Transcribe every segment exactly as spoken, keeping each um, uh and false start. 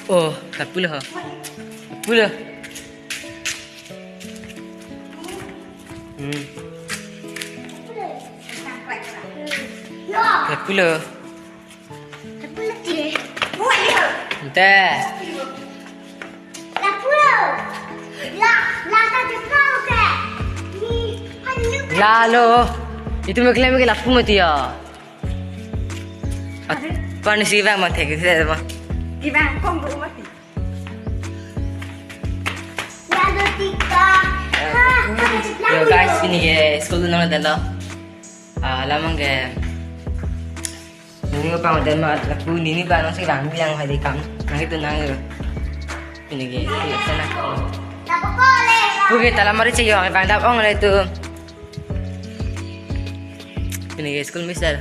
Oh, lapu lo ho. Lapu lo. Hmm. Lapu lo. Lapu lo ti. Ante. Lapu lo. La, la ta di kau ke. Ni, han yu ke. Lalo. Itum keklem ke lapu mati ya. At, pani si bang mati ke sih apa? Di bang kong tu mati. Lalo tika. Ha, ha, Yo guys, ini ke school tu nang dalo. Ah, lamang ke. Nini ko pang hotel ma lapu nini ba nang si bang bilang hari kam. Nang itu nang itu. Ini ke, ini sana. Lapu kole. Oke, talamari cheyo, ang bang dap ong le tu. Ini ke school mister.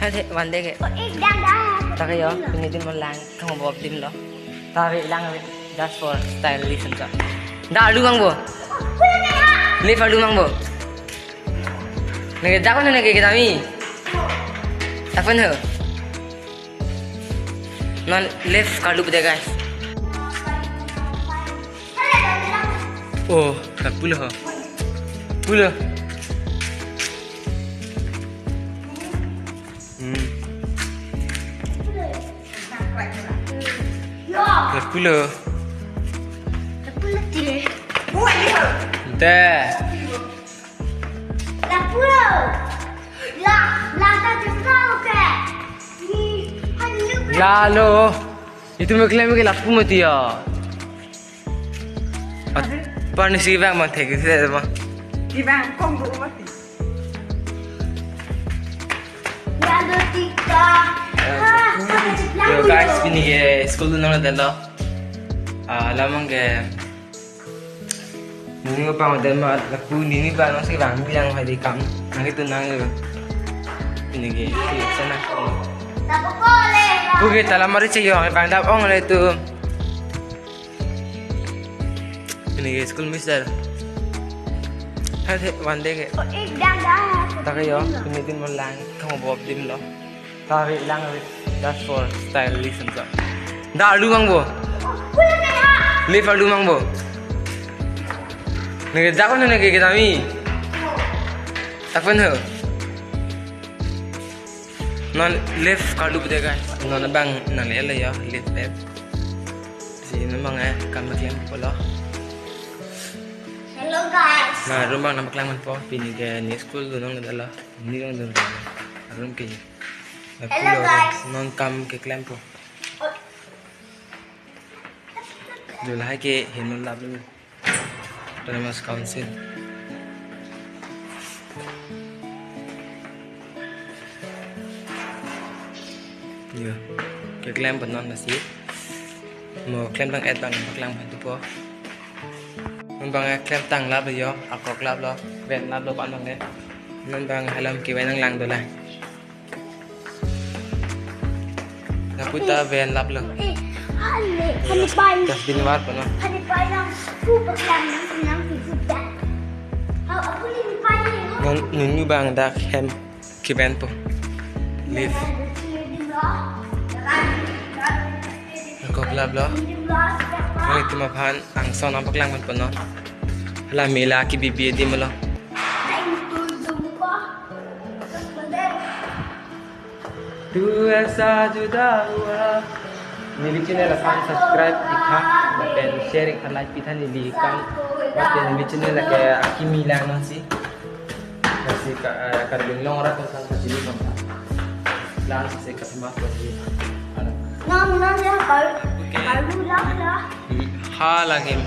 Hal he, one day ke. Oh, eh, dah, dah. Tak yo, ini din mo lang, kamu bawa tim lo. Tarik lang, just for style reason sa. Dah, lu mang bo. Live lu mang bo. Nang dak mana nang ke kami. Apa no? Non live kalu pada guys. Oh, lapu lo ho. Lapu lo. Hmm. Lapu lo. Lapu lo ti. Ante. Lapu lo. La, la ta di kau ke. Ni, han yu ke. Lalo. Itum keklem ke lapu mati ya. At, pani si bang mati ke sih apa? Di bang kong tu mati. Lalo tika. Ha, ha, Yo guys, ini ke school tu nang dalo. Ah, lamang ke. Nini ko pang hotel ma lapu nini ba nang si bang bilang hari kam. Nang itu nang itu. Ini ke, ini sana. Lapu kole. Oke, talamari cheyo, ang bang dap ong le tu. Ini ke school mister. Hal he, one day ke. Oh, eh, dah, dah. Tak yo, ini din mo lang, kamu bawa tim lo. Tarik lang, just for style reason sa. Dah lu mang bo. Oh, boleh kan, ha? Live lu mang bo. Nang dak mana nang ke kami. Apa no? Non live kalu pada guys. Non bang nang le ya live app. Si memang eh kam keklem pulo. Hello guys. Nah, room bang nang keklem po. Pini ke ni school dunong dala. Ni dong dong. Room ke. Hello guys. Non kam keklem po. Julai ke henun lap lu. Autonomous Council. Yo, keklem penon nasi. Mo klem bang et bang paklang bantu po. Non bang klem tang lap yo, akok lap lo, ven lap lo pan bang ne. Non bang halam kevan nang lang dolang. Lapu ta ven lap lo. Eh, hale, hale pai. Dustbin var pano. Hale pai lang, ku paklang nang, nang, ku dak. Hau, aku ni pai ni, no? Non, nunu bang dak hem kevan po. Live. Akok lap lo. Nang itum aphan angsong nang paklang pano. Hala mela kebibi adim lo. Tu aisa juda hua. Neli channel aphan subscribe pitha, lapen share ikha like pitha neli kam. Lapen neli channel ke akimi lang nang si. Nasi ka, eh, Karbi Anglong arat tentang kachili konta. Lang si ka mas ko si. Nang, nang ya, kal-, okay. Kalu lang ya. Hmm, ha lagi.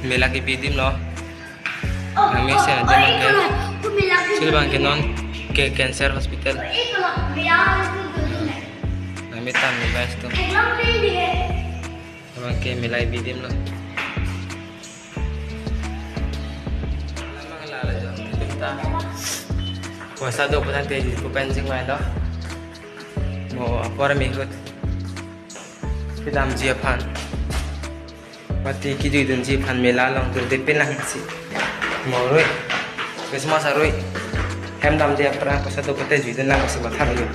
Mela kebi adim lo. Nang mesen aja bang ke. Sil bang ke non ke cancer hospital. Nang metan ni guys tu. Bang ke mela kebi adim lo. Puasa do puasa te ji kupen jing mai lo. Mo apor mihut. Kedamji aphan. Mati kejuidunji aphan mela along dun depin lang si. Mo arui. Christmas arui. Hem damji aphrang puasa do pute juidun lang si mathar yo.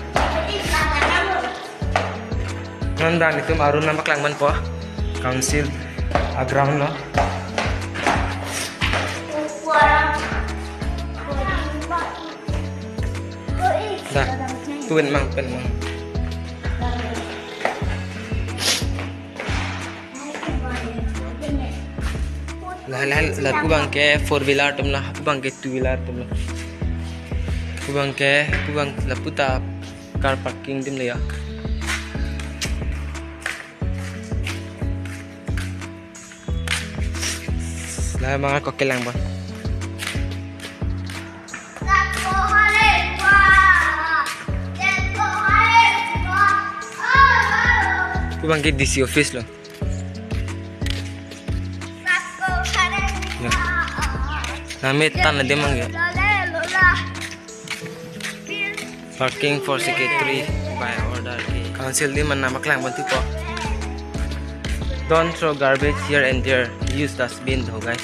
Nang dang itum aru nangpaklang manpo. Council a-ground lo. Dah, pen mang, pen mang. La, la, la, pu abang ke four wheeler atum lo, pu abang ke two wheeler atum lo. Pu abang ke, pu abang lapu ta car parking atum lo ya. La, manga kok kelang ba. Pu abang ke D C office lo. Ya. Name tan adim abang ke. Parking for secretary by order ke. Council adim nangpaklang mantupo. Don't throw garbage here and there. Use dustbin though, guys.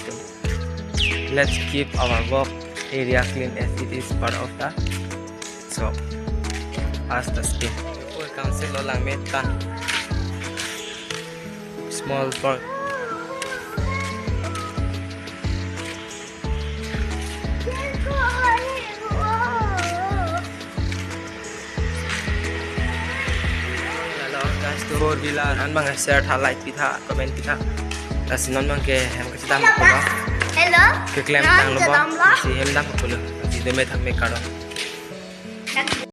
Let's keep our walk area clean as it is part of the, so, as the state. Council lo langme tan. Small park. Hello guys, to four wheeler an abang share tha, like pitha, comment pitha. Lasi non abang ke hem kachedam pulo. Hello. Keklem tanglo bo. Kedam lo. Si hem dam pulo. Si dome thak me karo.